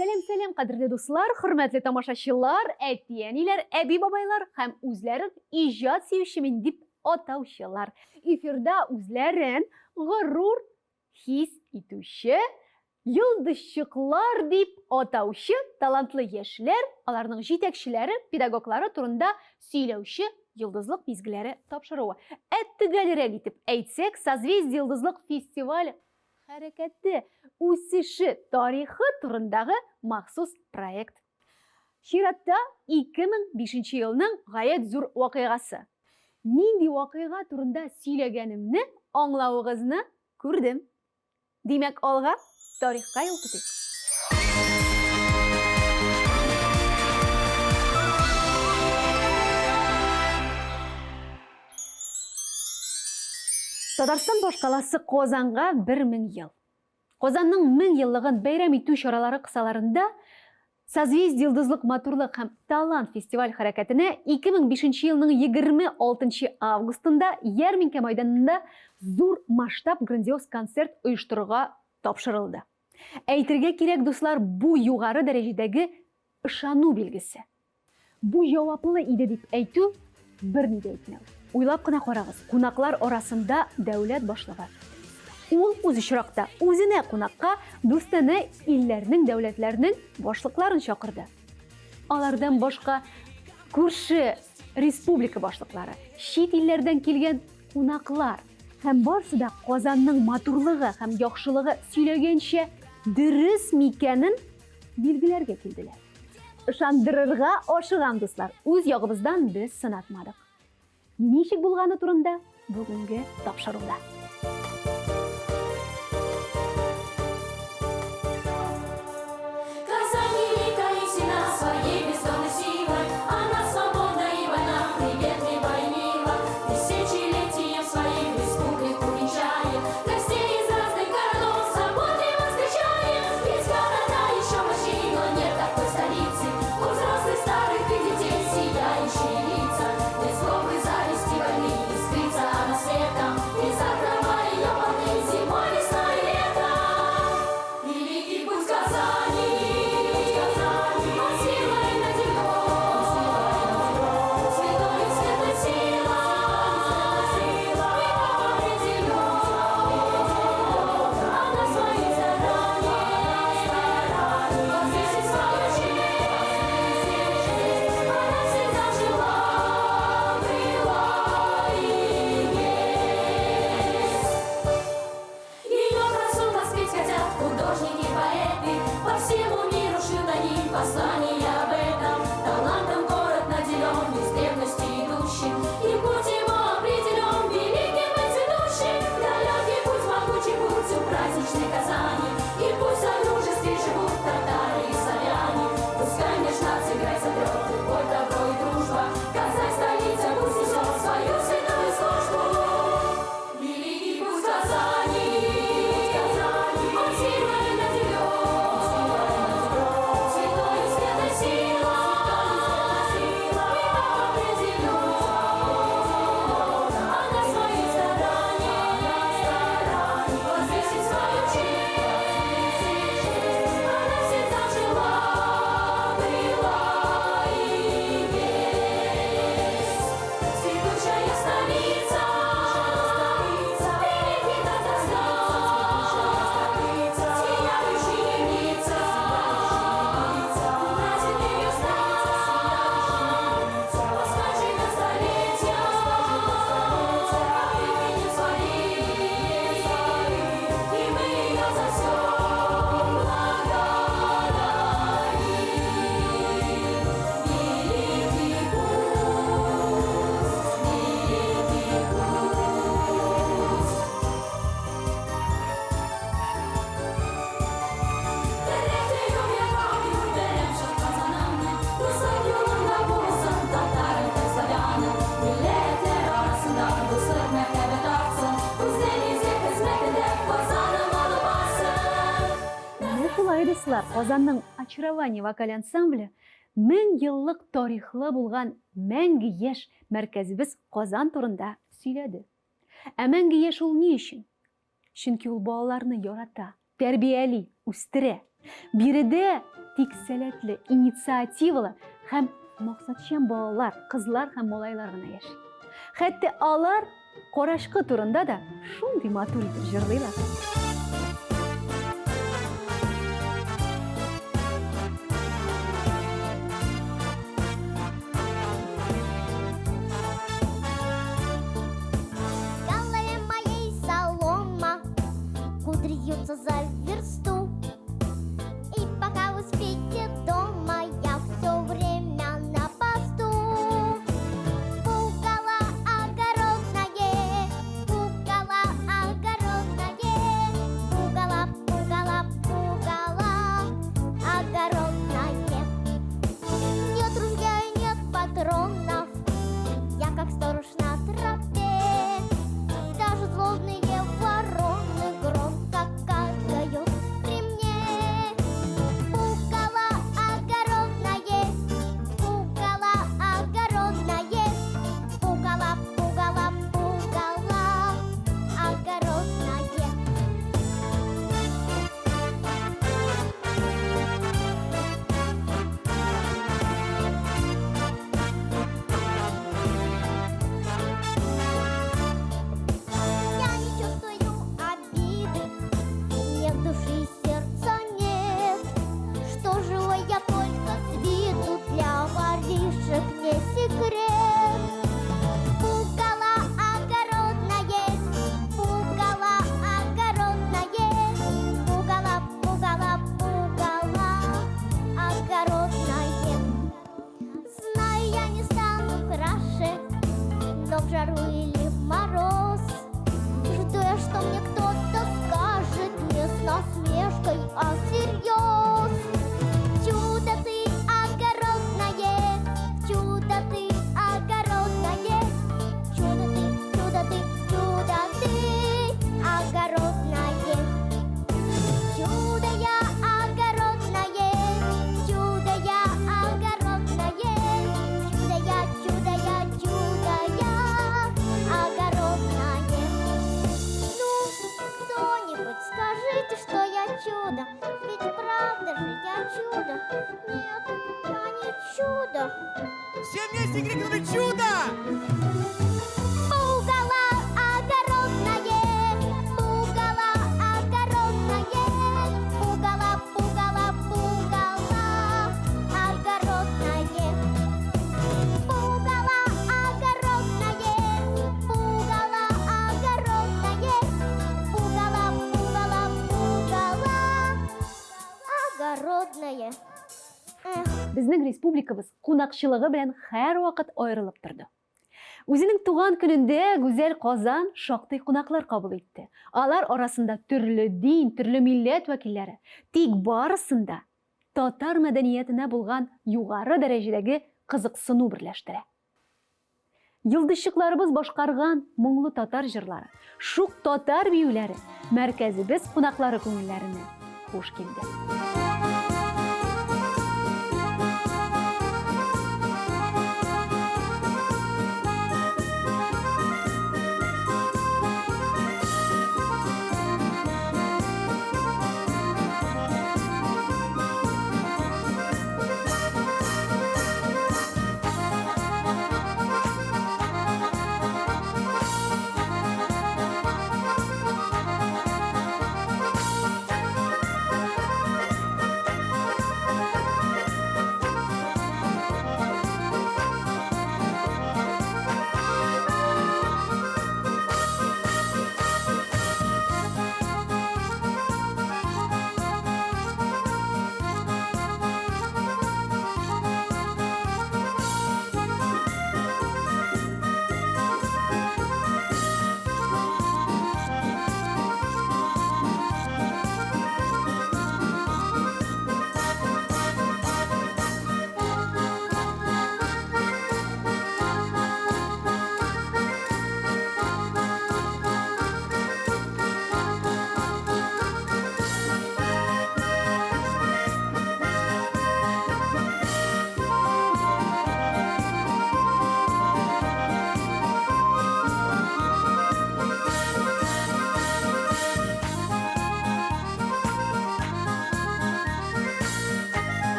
Сәлам, сәлам, кадерле дуслар, хөрмәтле тамашачылар, әти-әниләр, әби-бабайлар һәм үзләрен иҗат сөюче мин дип атаучылар. Эфирда үзләрен горур хис итүче йолдызчыклар дип атаучы талантлы яшьләр, аларның җитәкчеләре, педагоглары турында сөйләүче Йолдызлык мизгелләре тапшыруы. Ә төгәлрәк итеп әйтсәк, Созвездие йолдызлык фестиваль хәрәкәте, үсеше, тарихы турындагы махсус проект. Чиратта 2005 елның гаять зур вакыйгасы. Нинди вакыйга турында сөйләгәнемне аңлавыгызны күрдем. Димәк, алга, тарихка юл тотыйк. Татарстан башкаласы Казанга 1000 ел. Казанның 1000 еллыгын бәйрәм итү чаралары кысаларында Созвездие йолдызлык матурлык һәм талант фестиваль хәрәкәтенә 2005 елның 26 августында Ярминкә майданында зур масштаб грандиоз концерт оештырырга тапшырылды. Әйтергә кирәк, дуслар, бу югары дәрәҗәдәге ышану билгесе. Бу җаваплы иде дип әйтү, берни дә әйтмәү. Уйлап кына карагыз, кунаклар арасында дәүләт башлыгы. Ул үз очракта үзенә кунакка дустанә илләрнең, дәүләтләрнең башлыкларын чакырды. Алардан башка күрше республика башлыклары, чит илләрдән килгән кунаклар һәм барсы да Казанның матурлыгы һәм яхшылыгы сөйләгәнчә дөрес микәнен билгеләргә килделәр. Ышандырырга ашыгам, дуслар, үз ягыбыздан без сынатмадык. Ничек булганы турында бүгенге тапшыруда. Дуслар, Казанның Очарование вокаль ансамбле 1000 еллык тарихлы булган мәңге яшь мәркәзебез Казан турында сөйләде. Ә мәңге яшь ул ни өчен? Чөнки ул балаларны ярата. тәрбияли, үстерә. Биредә тик сәләтле, инициативалы һәм максатчан балалар, кызлар һәм малайлар гына яши. Хәтта алар карачкы турында да шундый матур итеп җырлыйлар. Голове моей солома Кудри вьются за версту. И пока вы спите дома, я все время на посту. Пукала огородное, пукала огородное, пукала, пукала, пукала огородное. Нет ружья и нет патронов, я как сторож на тропе. Даже злобные вороны громко каркают при мне. Пукала огородное, пукала огородное, пукала, пукала, пукала огородное. Я не чувствую обиды, мне в души сердца нет. Что живой я только с виду, для воришек не секрет. Пукала огородное, пукала огородное, пукала, пукала, пукала огородное. Знаю, я не стану краше, но в жару или в мороз жду я, что мне кто-то скажет, не с насмешкой, а всерьез. Чудо ты огородное, чудо ты огородное, чудо ты, чудо ты, чудо ты огородное. Чудо я огородное, чудо я огородное, чудо я, чудо я, чудо я огородное. Ну, кто-нибудь скажите, что я чудо, ведь правда же я чудо. Нет, я не чудо. Все вместе крикнули «Чудо!» Пугало огородное, пугало огородное, пугало, пугало, пугало огородное. Пугало огородное, пугало огородное, пугало, пугало, пугало огородное. Эх. Безнең республикабыз кунакчылыгы белән һәрвакыт аерылып торды. Үзенең туган көнендә гүзәл Казан шактый кунаклар кабул итте. Алар арасында төрле дин, төрле милләт вәкилләре. Тик барысын да татар мәдәниятенә булган югары дәрәҗәдәге кызыксыну берләштерә. Йолдызчыкларыбыз башкарган моңлы татар җырлары, шук татар биюләре мәркәзебез кунаклары күңелләренә хуш килде.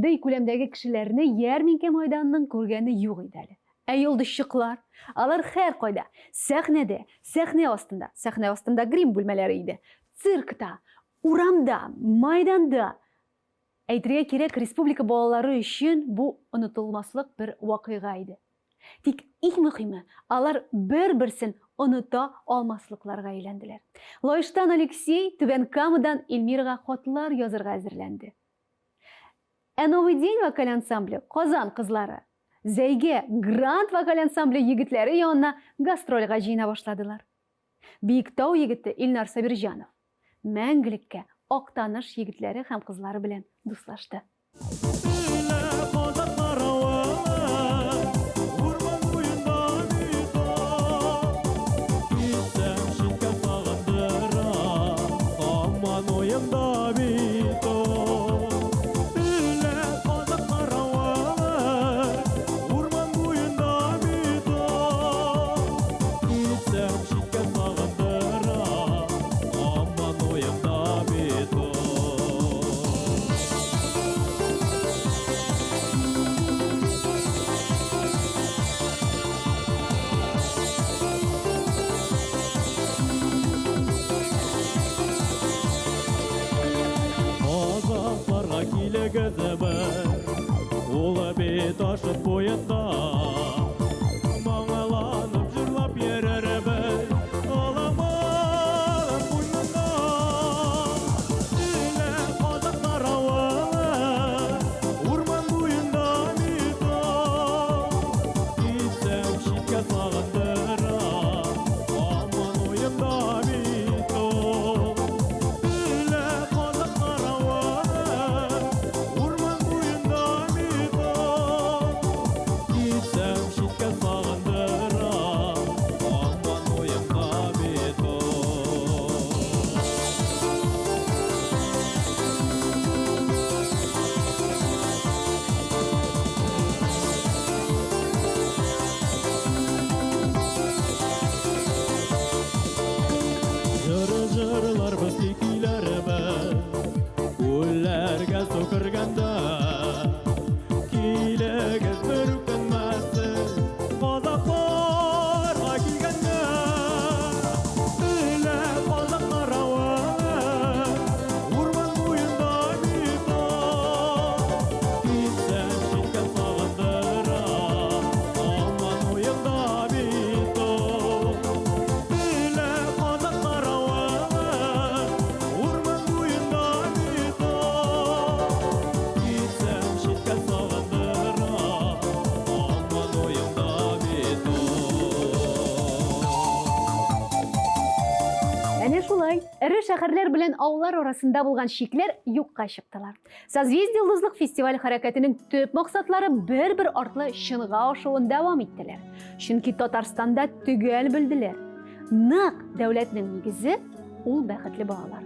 Мондый күләмдәге кешеләрне ярминкә майданының күргәне юк иде әле. Ә йолдызчыклар? Алар һәркайда, сәхнәдә, сәхнә астында, сәхнә астында грим бүлмәләре иде, циркта, урамда, майданда. Әйтергә кирәк, республика балалары өчен бу онытылмаслык бер вакыйга иде. Тик иң мөхиме, алар бер-берсен оныта алмаслыкларга әйләнделәр. Лаештан Алексей, Түбән Камадан Эльмирага хатлар язырга әзерләнде. Ә Новый день вокаль ансамбле Казан кызлары Зәйгә Гранд вокаль ансамбле егетләре янына гастрольгә җыена башладылар. Биектау егете Илнар Сабирҗанов мәңгелеккә Актаныш егетләре һәм кызлары белән дуслашты. Казакларга килегез бер, Улы бит ашып буенда. Моңланып җырлап йөрербез, Аламан куенында. Илә казаклар авылы, Урман буенда бит ул. Китсәм читкә сагындыра, Аман уемда бит ул. Илә казаклар авылы, Урман буенда бит ул. Китсәм читкә сагындыра, Аман уемда бит ул. Җыр җырларбыз көйләребез, Күлләргә су кергәндә. Килегез бер үкенмәссез, Казакларга килгәндә. Илә казаклар авылы, Урман буенда бит ул. Китсәм читкә сагындыра, Аман уемда бит ул. Илә казаклар авылы, Урман буенда бит ул. Китсәм читкә сагындыра, Аман уемда бит ул. Әнә шулай, эре шәһәрләр белән авыллар арасында булган чикләр юкка чыктылар. Созвездие йолдызлык фестиваль хәрәкәтенең төп максатлары бер-бер артлы чынга ашуын дәвам иттеләр. Чөнки Татарстанда төгәл белделәр. Нык дәүләтнең нигезе ул бәхетле балалар.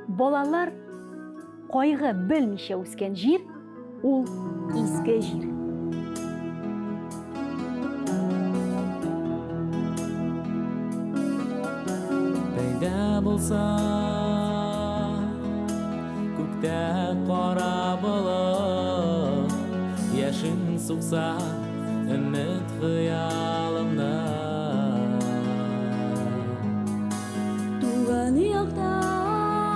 Балалар кайгы белмичә үскән җир ул изге җир. Пәйда булса күктә кара болыт, Яшен сукса өмет хыялымны. Туган яктан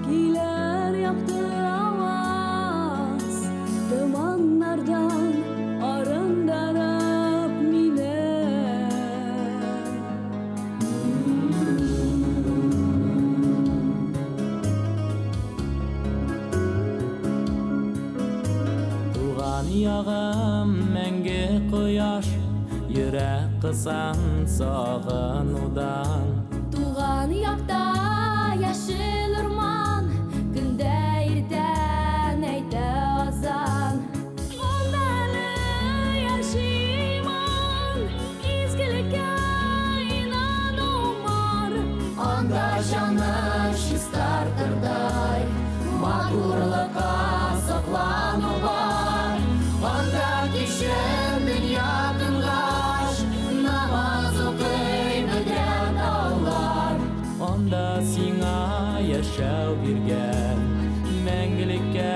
килер якты аваз, Томаннардан арындырып мине. Туган ягым мәңге кояш, Йөрәк кысан сагынудан. Туган якта яшел урман, Көндә иртән әйтә азан. Монда әле яши иман, Изгелеккә инану бар. Анда җанны чистартырдай, Матурлыкка соклану бар. Анда кичен дөнья тынгач, Намаз укый бөдрә таулар. Анда сиңа яшәү биргән, Мәңгелеккә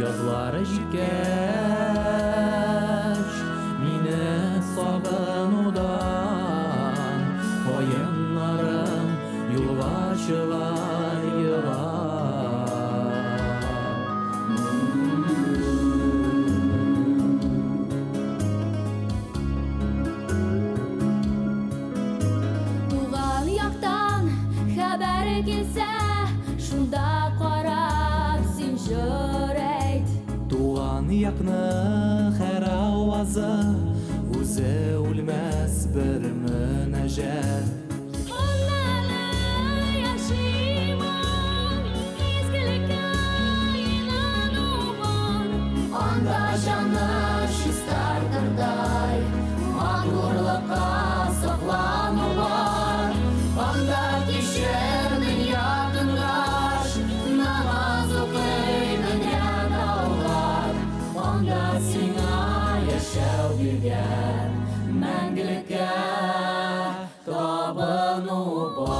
Язлар җиткәч, мине сагынудан Каеннарым юлга чыгар елап. Туган яктан хәбәр килсә, шунда карап син җыр әйт. Туган якны һәр авазы үзе үлмәс бер мөнәҗәт. Аннары яшимен, изгелеккә инану бар. Анда җанны чистартырдай матурлыкка соклану бар. Анда кичер дөнья тынгач, намаз укый менә таулар. Анда сиңа яшәү биргән мәңгелеккә табыну бар.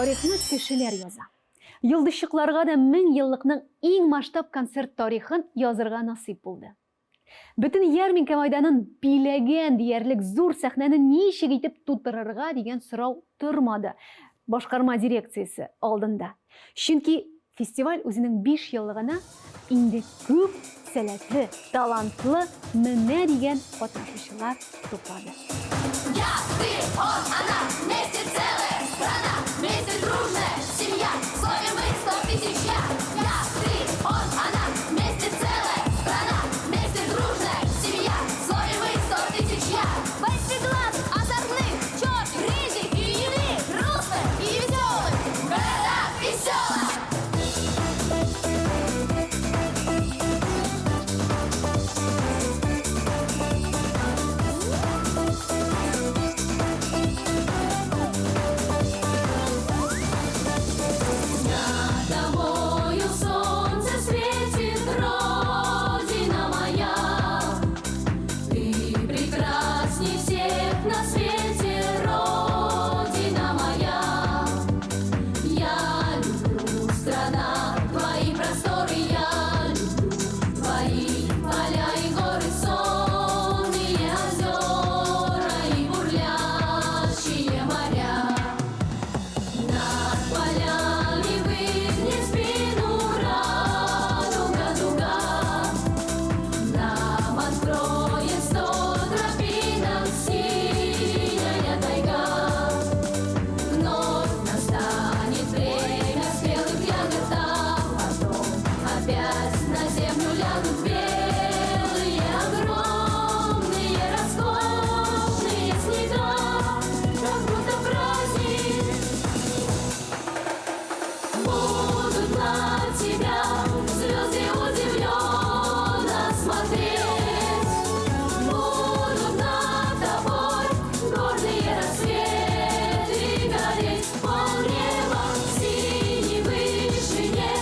Тарихны кешеләр яза. Йолдызчыкларга да 1000 еллыкның иң масштаб концерт тарихын язырга насыйп булды. Бөтен ярминкә майданын биләгән диярлек зур сәхнәне ничек итеп тутырырга дигән сорау тормады башкарма дирекциясе алдында. Чөнки фестиваль үзенең 5 еллыгына инде күп сәләтле, талантлы менә дигән катнашучылар туплады. Я, ты, он, она, вместе целая страна, вместе дружная семья, в слове мы 100 тысяч я. Я, ты, он, она, вместе целая страна, вместе дружная семья, в слове мы 100 тысяч я. Больших глаз, озорных, черных, рыжих и иных, грустных и веселых, в городах и селах. Над тобою солнце светит, Родина моя. Ты прекрасней всех на свете, Родина моя. Я люблю, страна, твои просторы, я люблю твои поля и горы, сонные озера и бурлящие моря. Над полями выгнет спину радуга дуга. Нам откроет 100 тропинок синяя тайга. Вновь настанет время спелых ягод, а потом опять на землю лягут белые, огромные, роскошные снега, как будто праздник. Будут на тебя звезды удивленно смотреть, будут над тобой гордые рассветы гореть, полнеба в синей вышине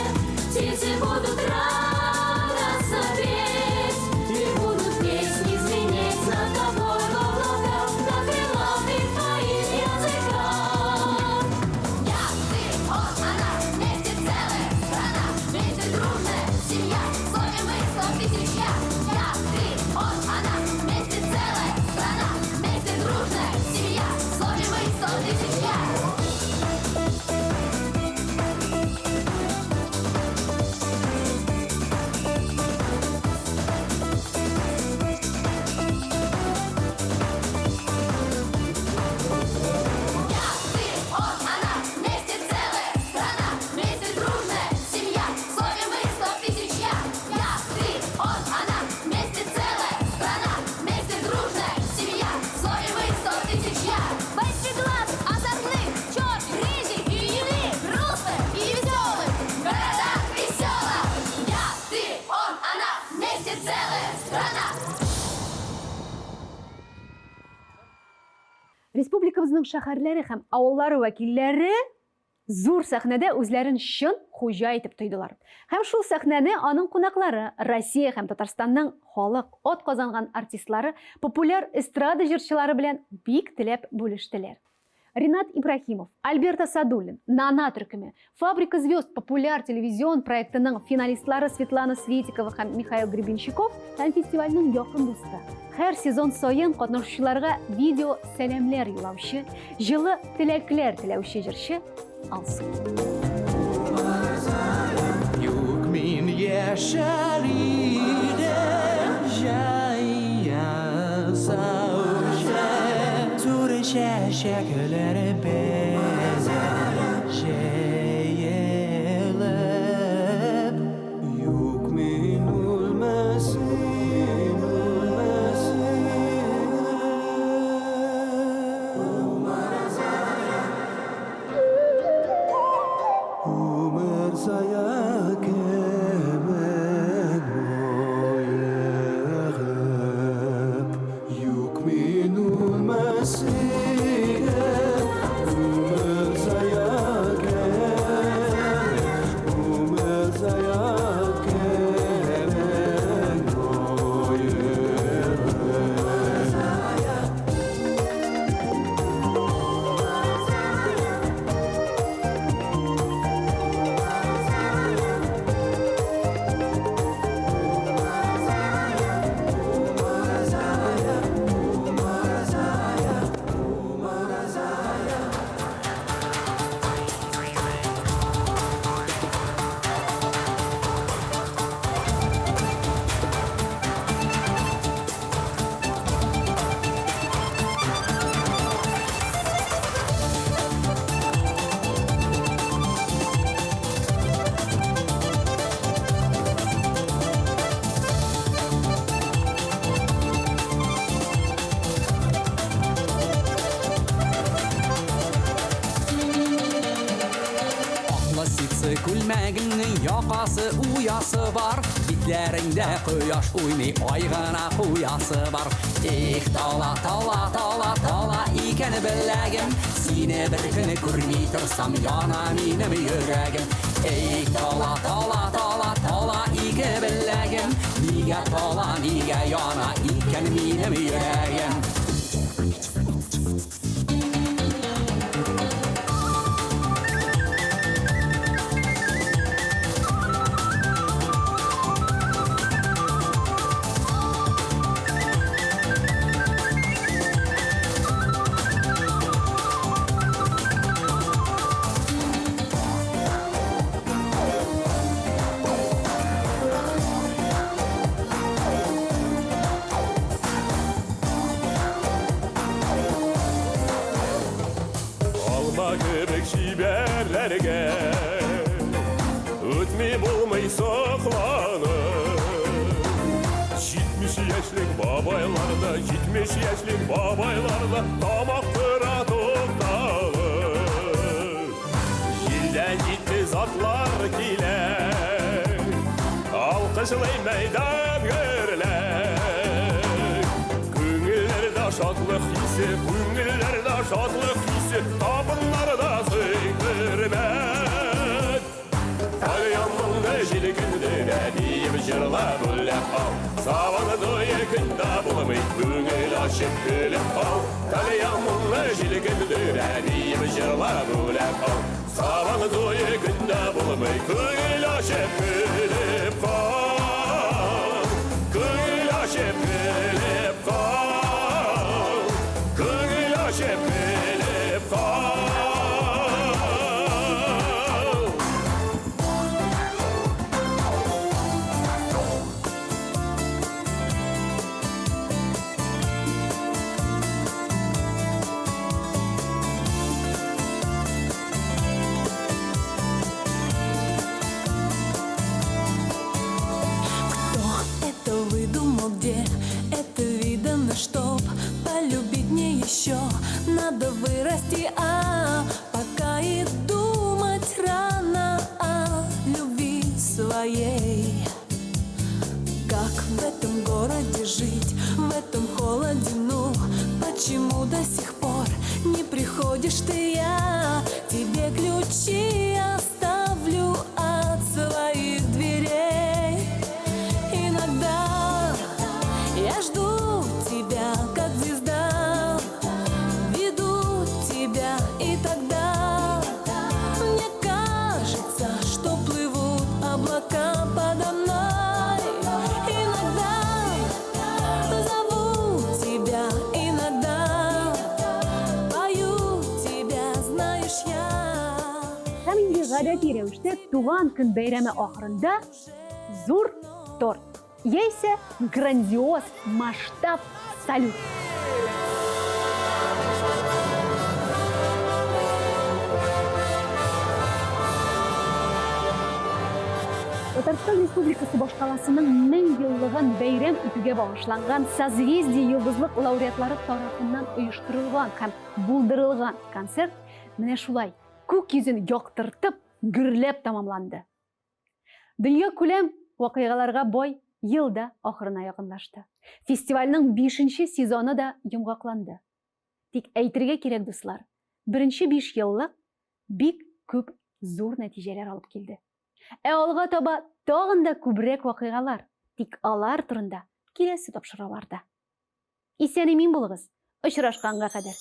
птицы будут радостно петь, и будут песни звенеть над тобой в облаках, на крылатых твоих языках. Я, ты, он, она, вместе целая страна, вместе дружная семья, в слове мы 100 тысяч я. Я, ты, он, она, вместе целая страна, вместе дружная семья, в слове мы 100 тысяч я. Я, ты, он, она, вместе целая страна, вместе дружная семья, в слове мы 100 тысяч я. Я, ты, он, она, вместе целая страна, вместе дружная семья, в слове мы 100 тысяч я. Больших глаз, озорных, черных, рыжих и иных, грустных и веселых, в городах и селах. Я, ты, он, она, вместе целая страна. Республикабызның шәһәрләре һәм авыллары вәкилләре Зур сәхнәдә үзләрен чын хуҗа итеп тойдылар. Һәм шул сәхнәне аның кунаклары, Россия һәм Татарстанның халык, атказанган артистлары, популяр эстрада җырчылары белән бик теләп бүлештеләр. Ринат Ибраһимов, Альберт Асадуллин, Нана төркеме, Фабрика звезд популяр телевизион проектының финалистлары Светлана Светикова һәм Михаил Гребенщиков һәм фестивальнең якын дусты. Һәр сезон саен катнашучыларга видео сәламләр юлаучы, җылы теләкләр теләүче җырчы Алсу. Юк, мин яшәр идем җәя саучы Зур чәчәкләр белән җәелеп. Юк, мин үлмәс идем, үлмәс Умырзая кебек боегып, Юк, мин үлмәс идем, Умырзая кебек, Умырзая кебек боегып. Аклы ситсы күлмәгеңнең якасы уясы бар, Битләреңдә кояш уйный, ай гына куясы бар. Эх, тала, тала, тала, тала икән беләгем, Сине бер көн күрми торсам, яна минем йөрәгем. Эй, тала, тала, тала, тала ике беләгем, Нигә тала, нигә яна икән минем йөрәгем. Алма кебек чибәрләргә Үтми булмый сокланып. 70 яшьлек бабайларда, 70 яшьлек бабайларда Тамак тора тукталып. Җилдән җитез атлар килә, Алкышлый мәйдан гөрләп. Күңелләрдә шатлык хисе, күңелләрдә шатлык хисе, Табыннарда сый-хөрмәт. Тальян җилкендерә, биеп җырлап үләп ал. Сабан туе көндә булмый, күңел ачып көлеп ал. Тальян җилкендерә, биеп җырлап үләп ал. Сабан туе көндә булмый, күңел ачып көлеп кал. Күңел ачып көлеп кал. Күңел ачып көлеп кал. Кто это выдумал, где это видано, чтоб полюбить мне еще надо вырасти, а пока и думать рано о любви своей. Как в этом городе жить, в этом холоде, ну почему до сих пор не приходишь ты, я тебе ключи гадәти рәвештә туган көн бәйрәме ахырында зур торт яисә грандиоз масштаб салют. Татарстан Республикасы башкаласының 1000 еллыгын бәйрәм итүгә багышланган Созвездие йолдызлык лауреатлары тарафыннан оештырылган һәм булдырылган концерт менә шулай күк йөзен яктыртып, гөрләп тәмамланды. Дөнья күләм вакыйгаларга бай ел да ахырына якынлашты. Фестивальнең бишенче сезоны да йомгакланды. Тик әйтергә кирәк, дуслар, беренче биш еллык бик күп зур нәтиҗәләр алып килде. Ә алга таба тагын да күбрәк вакыйгалар, тик алар турында киләсе тапшыруларда. Исән-имин булыгыз, очрашканга кадәр!